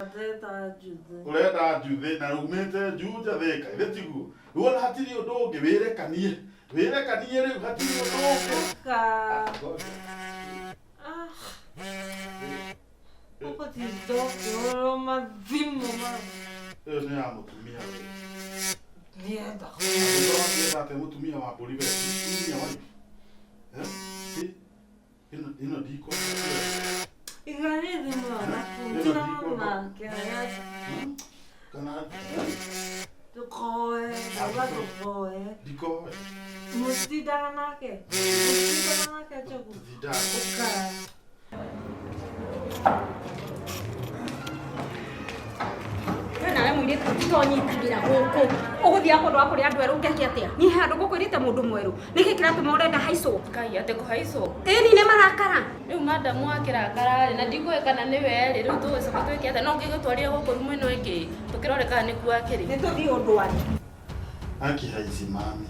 Ndĩrenda njuthĩ. Ũrenda njuthĩ na umĩte Juja Thĩka, ithe tiguo? Rĩu ona hatirĩ ũndũ ũngĩ, wĩrekanie. Wĩrekanie rĩu hatirĩ ũndũ ũngĩ. Ũka. Ah. Ũgũtinda ũkĩhũrwo mathimũ ma. Ĩyo nĩ ya mũtumia we. Ndienda. Angĩkorwo akĩenda atĩa mũtumia wa mbũri we? Mũtumia wife. Eh? Ĩno ĩno ndikwenda. Iga nĩ thimũ ona tigana nake. Kana Ndũkoe, ndauga ndũkoe. ndikoe. Mũtindaga nake. Mũtindaga nake Njogu. Tũtindaga. Ũka. We nawe mũirĩtu tiga ũnyitagĩra gũkũ ũgũthiaga kũndũ wa kũrĩa andũ erũ ngeke atĩa niĩ he handũ ngũkwĩrĩte mũndũ mwerũ nĩkĩ kĩratũma ũrenda haicwo? Ngai atĩ kũhaicwo? Ĩni nĩ marakara. Rĩu madamu akĩrakara rĩ na ndikũĩ kana nĩwe rĩ rĩu tũgũcoka twĩke atĩa no ngĩgũtwarire gũkũ rumu ĩno ĩngĩ tũkĩrore kana nĩkuo akĩrĩ. Nĩ tũthiĩ ũndwari. Aki haisimami.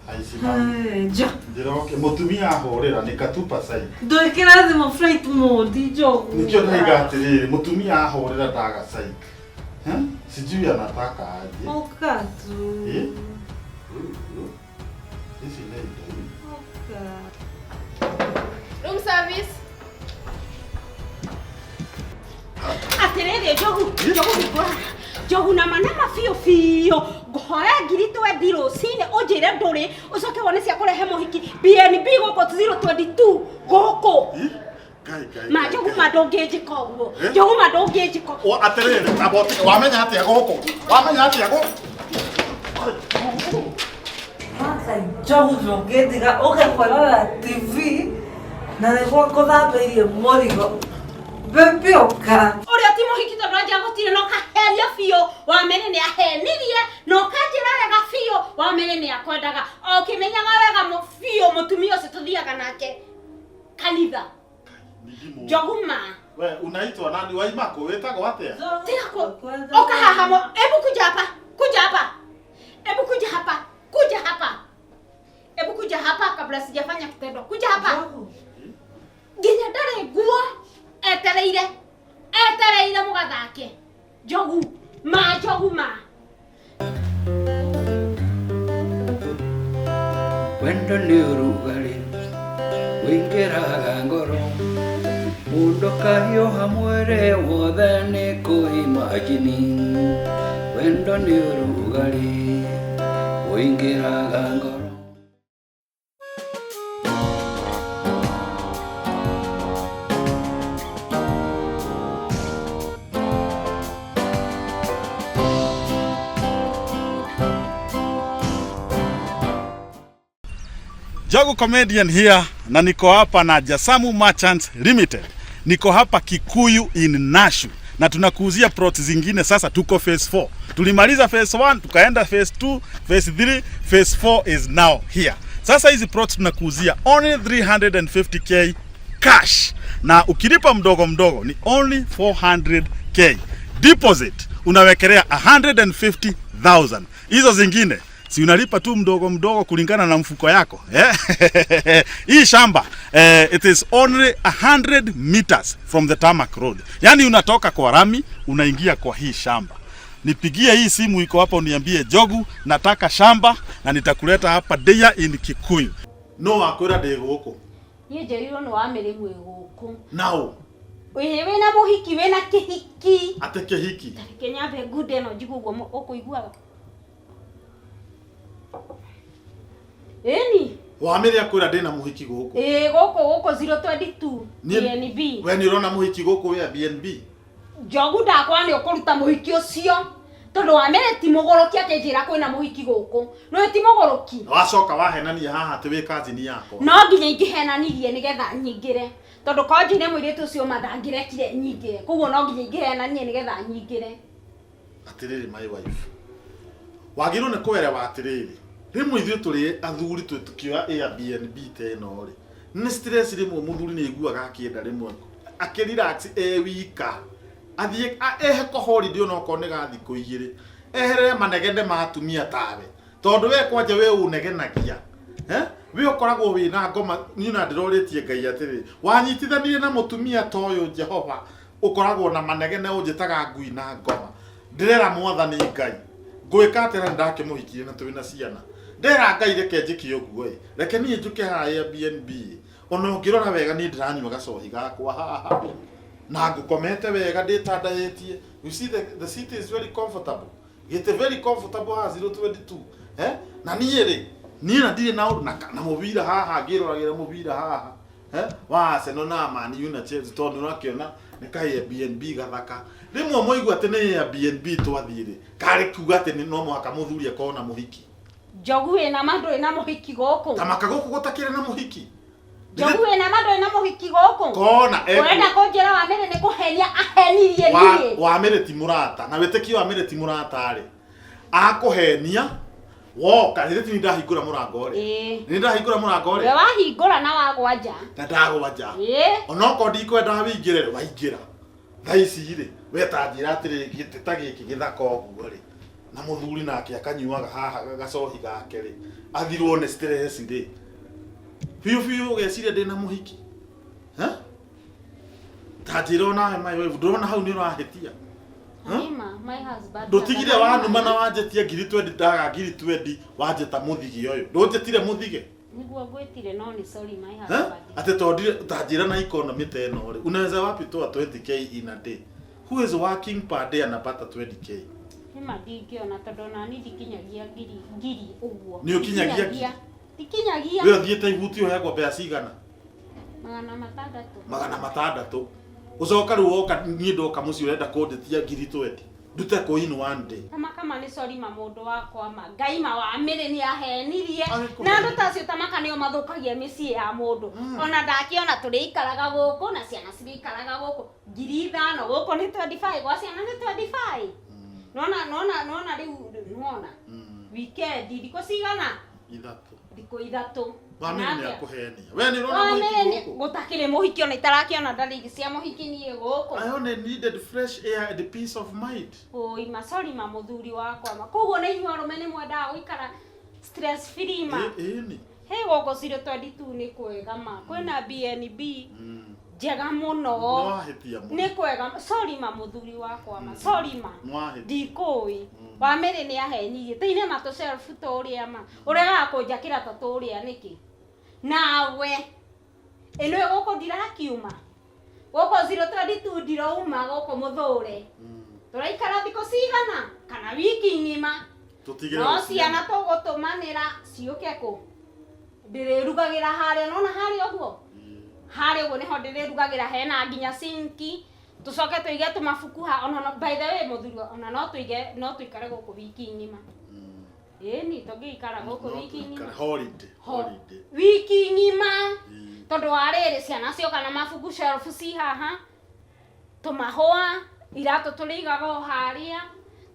Haisimami. Hey, Jo. Njĩra mũtumia ahũrĩra nĩ katupa side. Ndwĩkĩra thimũ flight mode Njogu. Nikio ndaiga atĩrĩrĩ mũtumia ahũrĩra ndaga side. Eh? Sijui anataka aje. Ũka tu. Eh? Ici nĩ indo. Ũka. Room service. Atĩrĩrĩ Njogu, Njogu hingũra. Njogu nama nama biũ biũ ngũhoya ngiri twendi rũcinĩ ũnjĩre ndũrĩ ũcoke wone cia kũrehe mũhiki BNB gũkũ 022 gũkũ. Ngai ngai. Ma Njogu ma ndũngĩnjĩka ũguo. Eh? Njogu ma ndũngĩnjĩka ũguo. O atĩrĩrĩ, amba ũtige wamenya atĩa gũkũ? Wamenya atĩa gũkũ? Maka Njogu ndũngĩndiga ũke kwĩrorera TV na nĩguo ngũthambĩirie mũrigo. Baby ũka. Ũrĩa ti mũhiki tondũ anjia gũtirĩ na ũkaheria biũ wamene nĩ ahenirie na ũkanjĩra wega biũ wamene nĩ akwendaga o ũkĩmenyaga wega biũ mũtumia ũcio tũthiaga nake kanitha. Njogu ma. We unaitwa nani waima kũ wĩtagwo atĩa? Tiga ku oka haha mo hebu kuja hapa kuja hapa hebu kuja hapa kuja hapa hebu kuja hapa kabla sijafanya kitendo kuja hapa nginya ndarĩ nguo etereire etereire mũgathake Njogu ma Njogu ma. Wendo nĩ ũrugarĩ ũingĩraga ngoro mũndũ kahiũha mwĩrĩ wothe nĩ kũimajini wendo nĩ ũrugarĩ ũingĩraga ngoro. Jogu Comedian here na niko hapa na Jasamu Merchants Limited. Niko hapa Kikuyu in Nashu na tunakuuzia plots zingine sasa tuko phase 4. Tulimaliza phase 1 tukaenda phase 2, phase 3, phase 4 is now here. Sasa hizi plots tunakuuzia only 350k cash na ukilipa mdogo mdogo ni only 400k. Deposit unawekelea 150,000. Hizo zingine si unalipa tu mdogo mdogo kulingana na mfuko yako eh? Hii shamba it is only 100 meters from the tarmac road, yaani unatoka kwa rami unaingia kwa hii shamba. Nipigie hii simu iko hapa uniambie Jogu, nataka shamba na nitakuleta hapa Deya in Kikuyu. No akwĩra ndĩ gũkũ. Niĩ njĩrirwo nĩ wamĩrĩ mwĩ gũkũ. Nao Wĩ wĩna mũhiki wĩna kĩhiki. Ate kĩhiki. Reke nyambe ngunde ĩno njigue ũguo ũkũiguaga. Ĩni. Wamĩrĩ akwĩra ndĩna mũhiki gũkũ. Ĩĩ gũkũ gũkũ 022 BNB. We nĩ ũrona mũhiki gũkũ wĩ BNB? Njogu ndakwa nĩ ũkũruta mũhiki ũcio tondũ wamĩrĩ ti mũgũrũki akĩnjĩra kwĩna mũhiki gũkũ. Nĩũĩ ti mũgũrũki. Wacoka wahenania haha atĩ wĩ kazini yakwa. No nginya ingĩhenanirie nĩgetha nyingĩre tondũ korwo njĩre mũirĩtu ũcio ma ndangĩrekire nyingĩre koguo no nginya ingĩhenanie nĩgetha nyingĩre. Atĩrĩrĩ my wife, wagĩrĩirwo nĩ kũerewa atĩrĩrĩ, rĩmwe ithuĩ tũrĩ athuri twĩ tũkĩoya Airbnb ta ĩno rĩ, nĩ stress rĩmwe mũthuri nĩ aiguaga akĩenda rĩmwe akĩrelax e wika athiĩ ehe holiday onokorwo nĩ ga thikũ igĩrĩ eherere manegene ma atumia tawe tondũ we kwanja we ũnegenagia. We ũkoragwo wĩna ngoma niĩ na ndĩrorĩtie Ngai atĩrĩ wanyitithanirie na mũtumia ta ũyũ Jehova ũkoragwo na manegene ũnjĩtaga ngui na ngoma. Ndĩrera mwathani Ngai ngwĩka atĩa na nĩndakĩmũhikirie na twĩna ciana. Ndera Ngai reke njĩke ũguo ĩ, reke niĩ njũke haha Airbnb ĩ, ona ũngĩrora wega niĩ ndĩranyua gacohi gakwa haha na ngũkomete wega ndĩtandaĩtie. You see the seat is very comfortable. Gĩtĩ very comfortable haha 022. Eh? Na niĩ rĩ, niĩ na ndirĩ na ũndũ na mũbira haha ngĩroragĩra mũbira haha. Eh? Wa Arsenal na Man U na Chelsea tondũ nĩũrakĩona nĩ ka Airbnb gathaka. Rĩmwe mwaigua atĩ nĩ Airbnb twathiĩ rĩ, karĩ kuga atĩ no mũhaka mũthuri akorwo na mũhiki. Njogu ĩna ma ndũrĩ na mũhiki gũkũ. Ta maka gũkũ gũtakĩrĩ na mũhiki. Njogu ĩna ma ndũrĩ na mũhiki gũkũ. Kona Ũrenda kũnjĩra Wamĩrĩ nĩ kũhenia ahenirie niĩ. Wamĩrĩ ti mũrata na wĩtĩkio Wamĩrĩ ti mũrata rĩ. Akũhenia woka rĩrĩ ti ndahingũra mũrango rĩ. Nĩ ndahingũra mũrango rĩ. We wahingũra na wagwa nja. Na ndagwa nja. Onokorwo ndikwendaga wĩingĩre rĩ waingĩra. Thaa ici rĩ we ta njĩra atĩrĩ gĩtĩ ta gĩkĩ gĩthaka ũguo rĩ na mũthuri nake akanyuaga haha gacohi gake rĩ athirwo nĩ stress rĩ biũ biũ ũgeciria ndĩna mũhiki. Ta njĩra onawe my wife ndũrona hau nĩ ũrahĩtia. My husband. Ndũtigire wanuma na wanjĩtia ngiri 20 ndaga ngiri 20 wanjĩta mũthige ũyũ. Ndũnjĩtire mũthige. Niguo ngwĩtire no nĩ sorry my husband. Atĩ tondũ ta njĩra na economy ta ĩno rĩ unaweza wapi toa 20k in a day? Who is working per day anapata 20k? Nĩma ndingĩona tondũ ona niĩ ndikinyagia ngiri ũguo. Nĩ ũkinyagia ngiri? Ndikinyagia. We ũthiĩte ibuti ũheagwo mbeca cigana? 600. 600. Ũcoka rĩu woka niĩ ndoka mũciĩ ũrenda kũnjĩtia ngiri 20. Ndute kũ in one day. Tamaka ma nĩ sorry ma mũndũ wakwa ma. Ngai ma Wamĩrĩ nĩ ahenirie. Na andũ ta acio tamaka nĩo mathũkagia mĩciĩ ya mũndũ. Ona ndakĩona tũrĩikaraga gũkũ na ciana cirĩikaraga gũkũ. Ngiri 5 gũkũ nĩ 25 gwa ciana nĩ 25. Nona nona nona rĩu nona. Weekend thikũ cigana? Ithatũ. Thikũ ithatũ. Wamĩrĩ nĩ akũhenia. We nĩ ũrona mũhiki gũkũ? Gũtakĩrĩ mũhiki ona itarakĩona ndariri cia mũhiki niĩ gũkũ. I only needed fresh air and peace of mind. Oi ma sorry ma mũthuri wakwa ma. Koguo nĩ inyuĩ arũme nĩ mwendaga gũikara stress free ma. Ĩni. He gũkũ 022 nĩ kwega ma. Kwĩna BNB njega mũno. Nĩwahĩtia mũno. Nĩ kwega. Sorry ma mũthuri wakwa ma. Sorry ma. Nĩwahĩtia. Ndikũĩ. Wamĩrĩ nĩ ahenirie. Tĩine ma tũshelf tũrĩa ma. Ũregaga kũnjakĩra ta tũrĩa nĩkĩ? Nawe. Ĩno gũkũ ndirakiuma. Gũkũ 022 ndirauma gũkũ mũthũre. Tũraikara thikũ cigana kana wiki ng'ima. No ciana tũgũtũmanĩra ciũke kũ. Ndĩrĩrugagĩra harĩa nona harĩa ũguo. Harĩa ũguo nĩho ndĩrĩrugagĩra hena nginya sinki. Tũcoke tũige tũmabuku ha ona by the way mũthuri ona no tũige no tũikare gũkũ wiki ng'ima. Ĩni tũngĩikara gũkũ wiki ng'ima. Holiday. Holiday. Wiki ng'ima. Tondũ wa rĩrĩ ciana cioka na mabuku shelf ci haha. Tũmahũa iratũ tũrĩigaga o harĩa.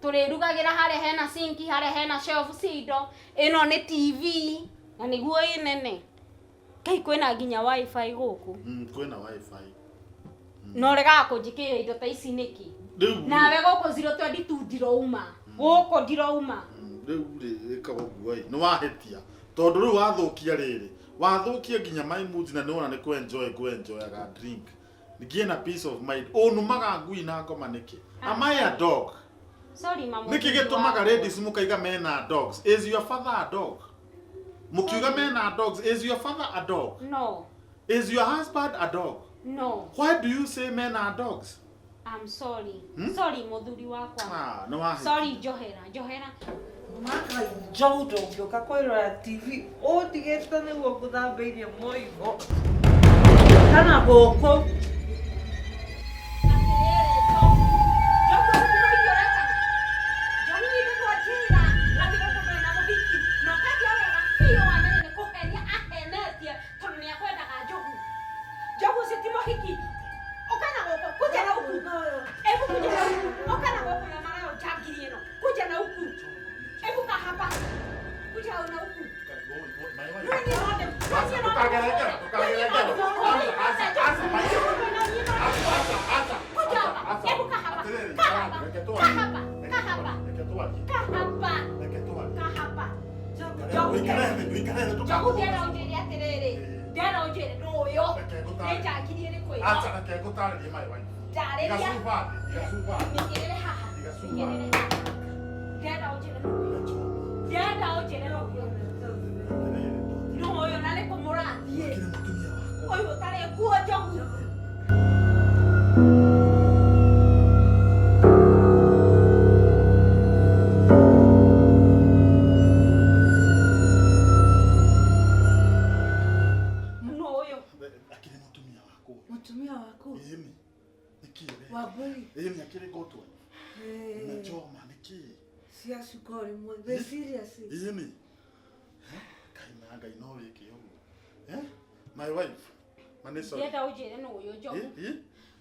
Tũrĩrugagĩra harĩa hena sinki harĩa hena shelf cia indo. Ĩno nĩ TV na nĩguo ĩ nene. Ngai kwĩna nginya wifi gũkũ. Kwĩna wifi. No ũregaga kũnjĩkĩrĩra indo ta ici nĩkĩ? Nawe gũkũ 022 ndirauma. Gũkũ ndirauma. Rĩu rĩ ĩkaga ũguo ĩ nĩ wahĩtia. Tondũ rĩu wathũkia rĩrĩ. Wathũkia nginya my mood na nĩwona nĩ kũ-enjoy ngũ-enjoyaga drink. Ngĩe na peace of mind. Ũnumaga ngui na ngoma nĩkĩ? Am I a dog? Sorry ma. Nĩkĩ gĩtũmaga ladies mũkaiga mena dogs? Is your father a dog? Mũkiuga mena dogs, is your father a dog? No. Is your husband a dog? No. Why do you say men are dogs? I'm sorry. Sorry mũthuri wakwa. Ah, no wahĩtia. Sorry njohera, njohera. Maka njogu ndũngĩũka kwĩrora TV ũndigĩte nĩguo ngũthambĩirie mũigo. Kana gũkũ. Kahapa. Ndĩrenda ũnjĩre nũ ũyũ. Reke Nĩ ngũtarĩrie. njangiri ĩrĩkũ ĩno? Acha reke ngũtarĩrie my wife. Ndarĩria. Iga cuba thĩ, iga cuba thĩ. Mĩigĩrĩre haha. Iga cuba. Mĩigĩrĩre haha. Ndĩrenda ũnjĩre nũ ũyũ. Ndĩrenda ũnjĩre nũ ũyũ. Nũ ũyũ na nĩ kũ mũrathiĩ? Akĩrĩ mũtumia wakwa. Ũyũ ũtarĩ nguo njogu. Nũ ũyũ? Akĩrĩ mũtumia wakwa ũyũ. Mutumia waku Ĩni. Nĩkĩ ũreka? Wambui. Ĩni akĩrĩ good wife. Unachoma nĩkĩ? Cia cukari mwe. Serious. Ĩni. Kai na Ngai no wĩke ũguo. Eh? My wife. Mane sorry. Ndĩrenda ũnjĩre nũ ũyũ njogu. Ĩ? Ĩ?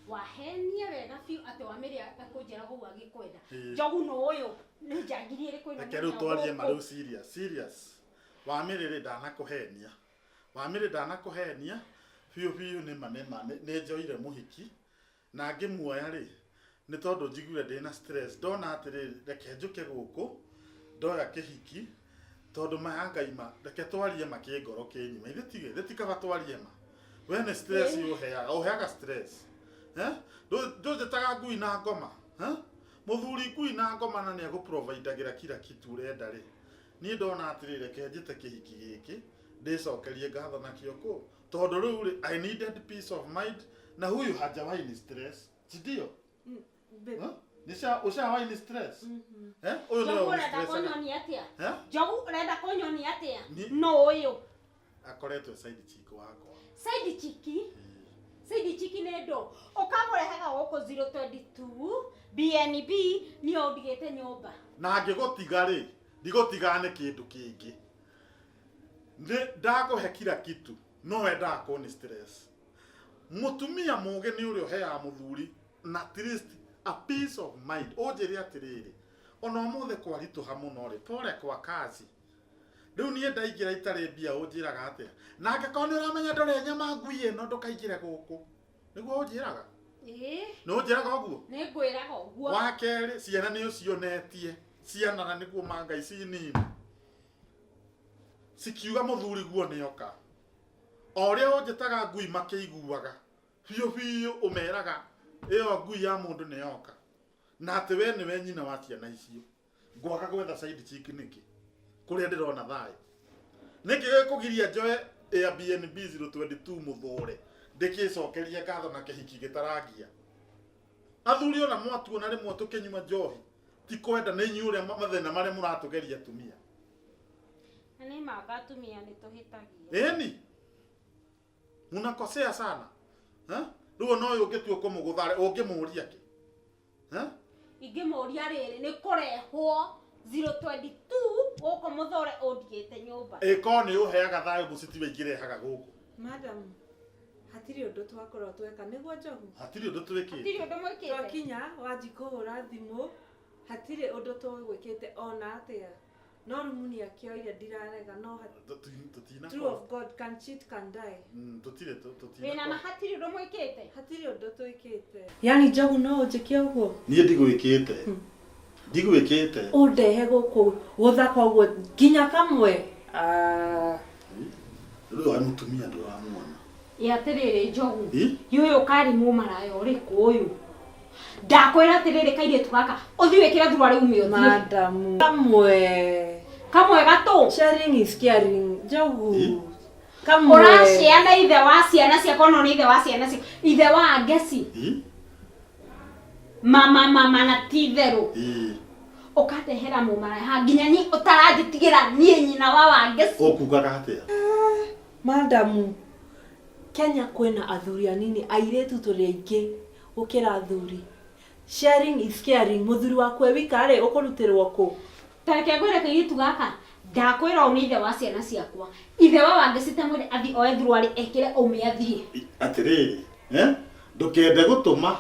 Wahenia wega biũ atĩ wamĩrĩa akũnjĩra ũguo agĩkwenda. Ĩ. Njogu nũ ũyũ? Nĩ njangiri ĩrĩkũ ĩno? Reke rĩu twarie ma rĩu serious, serious. Wamĩrĩ rĩ ndanakũhenia. Wamĩrĩ ndanakũhenia biũ biũ nĩ ma nĩ ma nĩ njoire mũhiki na ngĩmuoya rĩ nĩ tondũ njiguire ndĩna stress ndona atĩrĩrĩ reke njũke gũkũ ndoya kĩhiki tondũ maya Ngai ma reke twarie ma kĩngoro kĩnyuma ithe tige ithe ti kaba twarie ma we nĩ stress ũheaga ũheaga stress eh ndũnjĩtaga ngui na ngoma eh mũthuri ngui na ngoma na nĩ agũprovidagĩra kila kitu ũrenda rĩ niĩ ndona atĩrĩ reke njĩte kĩhiki gĩkĩ ndĩcokerie ngatho nakĩo kũ tondũ rĩu rĩ I needed peace of mind na huyu hajawahi ni stress si ndio Babe. Huh? Nisha ushawahi ni stress eh ũyũ nĩwe Njogu ũrenda ũni-stressaga. kũnyonia atĩa? Eh? Njogu ũrenda kũnyonia atĩa? Ni- Nũ ũyũ? akoretwo side chick wakwa Side chiki. Side chiki nĩ ndũ. Ũkamũrehaga gũkũ 022 BNB niĩ ũndigĩte nyũmba. Na ngĩgũtiga rĩ ndigũtiga nĩ kĩndũ kĩngĩ nĩ ndakũhe kila kitu no wendaga kũni stress mũtumia mũgĩ nĩ ũrĩa ũheaga mũthuri na at least a peace of mind ũnjĩre atĩrĩrĩ ona ũmũthĩ kwaritũha mũno rĩ pole kwa kazi rĩu niĩ ndaingĩra itarĩ mbia ũnjĩraga atĩa na angĩkorwo nĩ ũramenya ndũrĩ nyama ngui ĩno ndũkaingĩre gũkũ nĩguo ũnjĩraga Ĩĩ, nĩ ũnjĩraga ũguo nĩ ngwĩraga ũguo. wa kerĩ ciana nĩ ũcionetie ciana na nĩguo ma Ngai ci nini cikiuga mũthuri guo nĩoka o ũrĩa ũnjĩtaga ngui makĩiguaga biũ biũ ũmeraga ĩyo ngui ya mũndũ nĩyoka na atĩ we nĩwe nyina wa ciana icio ngwaga gwetha side chick nĩkĩ kũrĩa ndĩrona thayũ nĩkĩ gĩkũgiria njoe Airbnb 022 mũthũre ndĩkĩcokerie ngatho na kĩhiki gĩtarangia athuri ona mwatuona rĩmwe tũkĩnyua njohi ti kwenda nĩ inyuĩ ũrĩa mathĩna marĩa mũratũgeria atumia Na nĩ manga atumia nĩ tũhĩtagia. ĩni munakosea sana Eh? Rĩu ona ũyũ ũngĩtua kũmũgũtha ũngĩmũria kĩ Eh? Ingĩmũria rĩrĩ nĩ kũrehwo 022 gũkũ mũthũre ũndigĩte nyũmba. Ĩkorwo nĩ ũheaga thayũ mũcitiwe ingĩrehaga gũkũ Madam, hatirĩ ũndũ twakorwo tweka nĩguo njogu. Hatirĩ ũndũ twĩkĩte. Hatirĩ ũndũ mwĩkĩte. Twakinya wanji kũhũra thimũ hatirĩ ũndũ tũgwĩkĩte ona atĩa. No rumu nĩ akĩoire ndirarega no Tũtina True of God can cheat can die. Tũtirĩ tũtina Wĩna ma hatirĩ ũndũ mwĩkĩte. Hatirĩ ũndũ twĩkĩte. Yani njogu no ũnjĩke ũguo. Niĩ ndigwĩkĩte ndigwĩkĩte Ũndehe gũkũ gũthaka ũguo nginya kamwe. Ah. Rĩu wa mũtumia ndũramuona. Ĩ atĩrĩrĩ njogu. Ĩ? Ũyũ karĩ mũmaraya ũrĩkũ ũyũ? Ndakwĩra atĩrĩrĩ kairĩtu gaka ũthiĩ wĩkĩre thuruarĩ ume ũthiĩ. Madam. Kamwe. Kamwe gatũ. Sharing is caring. Njogu. Ĩ? Kamwe. Ũraciana ithe wa ciana ciakwa no nĩ ithe wa ciana ciakwa. Ithe wa ngeci. Ĩ? Mama mama na ti itherũ. Ĩ. Ũkandehera mũmaraya haha nginya niĩ ũtaranjĩtigĩra niĩ nyina wa wangeci. Ũkugaga atĩa? Madam, Kenya kwĩna athuri anini airĩtu tũrĩ aingĩ gũkĩra athuri. Sharing is caring. Mũthuri waku e wika rĩ ũkũrutĩrwo kũ? Ta reke ngwĩre kairĩtu gaka ndakwĩra ũyũ nĩ ithe wa ciana ciakwa. Ithe wa wangeci ta mwĩre athiĩ oe thuruarĩ ekĩre ũme athiĩ. Atĩrĩrĩ eh? Ndũkende gũtũma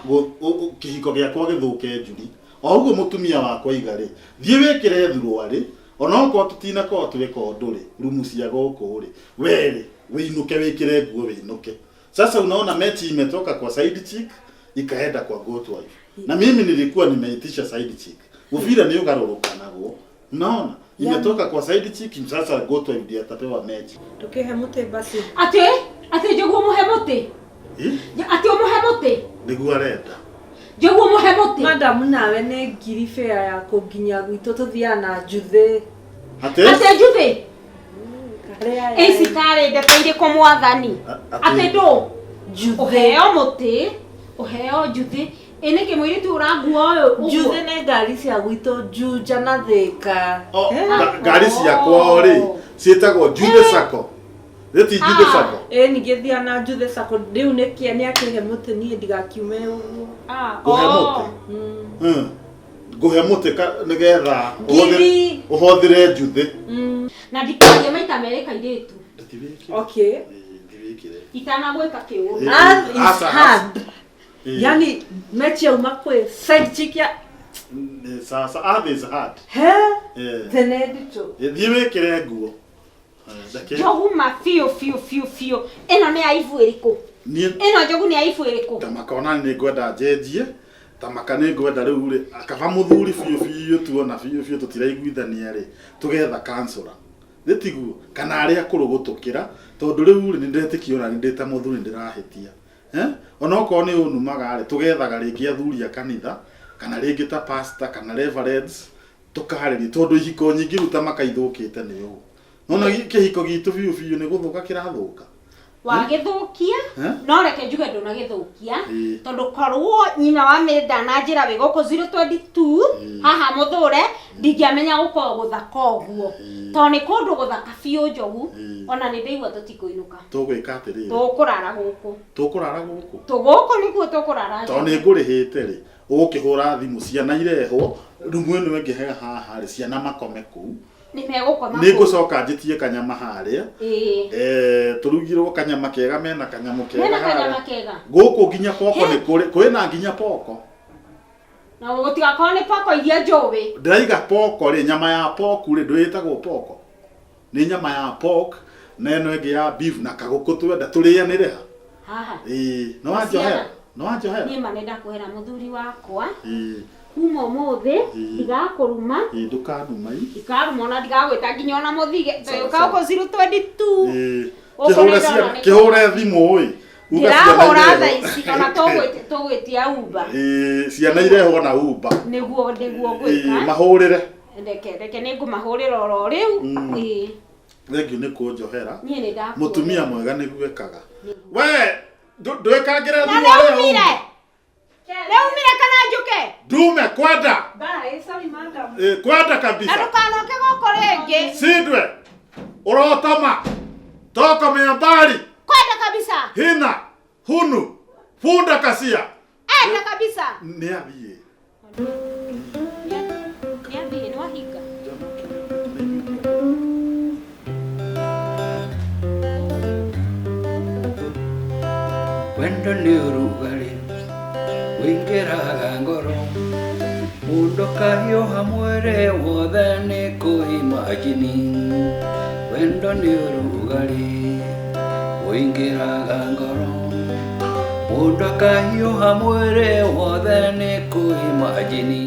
kĩhiko gĩakwa gĩthũke njuri o ũguo mũtumia wakwa iga rĩ thiĩ wĩkĩre thuruarĩ onokorwo tũtinakorwo twĩka ũndũ rĩ rumu cia gũkũ rĩ we rĩ wĩinũke wĩkĩre nguo wĩinũke. Sasa unaona mechi imetoka kwa side chick ikaenda kwa goat wife na mimi nilikuwa nimeitisha side chick uvira nĩ ũgarũrũkanagwo unaona imetoka kwa side chick sasa goat wife ndiye atapewa mechi. Ndũkĩhe mũtĩ basi. Atĩ? Atĩ Njogu ũmũhe mũtĩ? Ĩ? Atĩ ũmũhe mũtĩ? Nĩguo arenda. Njogu ũmũhe mũtĩ? Madam, nawe nĩ ngiri fare ya kũnginya gwitũ, tũthiaga na njuthĩ. Atĩ? Atĩ njuthĩ? Karĩa Ici tarĩ ndeto irĩkũ mwathani? Atĩ ndũ? Njuthĩ. Ũheo mũtĩ, ũheo njuthĩ. Ĩ nĩkĩ mũirĩtu ũrangua ũyũ ũguo? Njuthĩ nĩ ngari cia gwitũ, Juja na Thĩka. O, Eh? ngari cia kwao rĩ ciĩtagwo Jude Sacco. Rĩ ti Jude Ah. Sacco. Ĩ ningĩ thiaga na njuthĩ Sacco, rĩu nĩkĩ nĩ akĩhe mũtĩ niĩ ndigakiume ũguo. Ah, Ngũhe oh. mũtĩ. Ngũhe mũtĩ nĩgetha Ngiri. ũhũthĩre njuthĩ. Na ndikaria maita merĩ kairĩtu. Okay. Ndiwĩkĩre. Itanagwĩka kĩũru. Eh. Earth is Asa, asa. hard. Eh. Yani mechi yauma kwĩ side chick ya Nĩ sasa earth is hard. he Eh. tene nditũ. Thiĩ wĩkĩre nguo. Reke. Njogu ma biũ biũ biũ biũ. Ĩno nĩ ya ibu ĩrĩkũ? Niĩ Ĩno njogu nĩ ya ibu ĩrĩkũ? tamaka ona nĩ ngwenda njenjie tamaka nĩ ngwenda rĩu rĩ akaba mũthuri biũ biũ tuona biũ biũ tũtiraiguithania rĩ tũgetha kansũra nĩ tiguo kana arĩa akũrũ gũtũkĩra tondũ rĩu rĩ nĩ ndetĩkia ona nĩ ndĩ ta mũthuri nĩ ndĩrahĩtia. Eh? Onokorwo nĩ ũnumaga rĩ tũgethaga rĩngĩ athuri a kanitha kana rĩngĩ ta pastor kana reverends tũkarĩria tondũ ihiko nyingĩ rĩu tamaka ithũkĩte nĩ ũũ. Nona kĩhiko gitũ biũ biũ nĩ gũthũka kĩrathũka. Wagĩthũkia? Eh? No reke njuge ndũnagĩthũkia. Ĩĩ. Tondũ korwo nyina wa Mary ndananjĩra wĩ gũkũ 022 haha mũthũre ndingĩamenya gũkorwo gũthaka ũguo. Ĩĩ. Tondũ nĩ kũndũ gũthaka biũ Njogu. Ĩĩ. Ona nĩ ndaigua tũtikũinũka. Tũgwĩka atĩrĩrĩ. Tũkũrara gũkũ. Tũkũrara gũkũ. Tũgũkũ nĩkuo tũkũrara. Tondũ nĩ ngũrĩhĩte rĩ ũgũkĩhũra thimũ ciana irehwo rumu ĩno ĩngĩ he haha rĩ ciana makome kũu. Nĩ megũkoma Nĩ kũu. ngũcoka njĩtie kanyama harĩa. Ĩĩ. Tũrugirwo kanyama kega mena kanyamũ kega Mena kanyama harĩa. kega. Gũkũ nginya poko He. nĩ kũrĩ kwĩna nginya poko. Na gũtigakorwo nĩ poko iria njũĩ. Ndĩraiga poko rĩ nyama ya pork rĩ ndwĩtagwo poko. Nĩ nyama ya pork na ĩno ĩngĩ ya beef na kagũkũ twenda tũrĩanĩre ha. Haha. Ĩĩ, nĩ wanjohera? Ciana. Nĩ wanjohera? Niĩ ma nĩ ndakwĩra mũthuri wakwa. Ĩĩ. Kuma ũmũthĩ Ĩĩ. ndigakuruma. Ĩĩ, ndũkanuma ĩ. Ndikaruma ona ndigagwĩta nginya ona mũthige. Sawa, Tũgĩũka sawa. gũkũ 022. Ĩĩ. Gũkũ Kĩhũre nĩ ndona ciana, nĩ- kĩhũre thimũ ĩ. Uga ciana Ndĩrahũra thaa irehwo. ici ona tũgwĩtia Uber. Ĩĩ, ciana irehwo na Uber. Nĩguo nĩguo Ĩĩ, ngwĩka. mahũrĩre. Reke reke nĩ ngũmahũrĩra oro rĩu. Ĩĩ. Thengiũ nĩ kũnjohera. Niĩ nĩ ndakuohera. Mũtumia mwega nĩguo ekaga. We, ndwĩkangĩre Na thimũ nĩ harĩa umire. uma. Nĩ umire kana njũke? Ndume kwenda. Bye, sorry madam. Ĩĩ, kwenda Na kabisa. ndũkanoke gũkũ rĩngĩ. Sindwe. Ũrotoma. Toko miambari. Kwenda kabisa. Hina. Hunu. Funda kasia. Enda kabisa. Nĩ athiĩ. Nĩ athiĩ nĩ wahinga. Wendo nĩ ũrugarĩ ũingĩraga ngoro mũndũ kahiũha mwĩrĩ wothe nĩ kũimajini wendo nĩ ũrugarĩ ũingĩraga ngoro mũndũ akahiũha mwĩrĩ wothe nĩ kũimajini.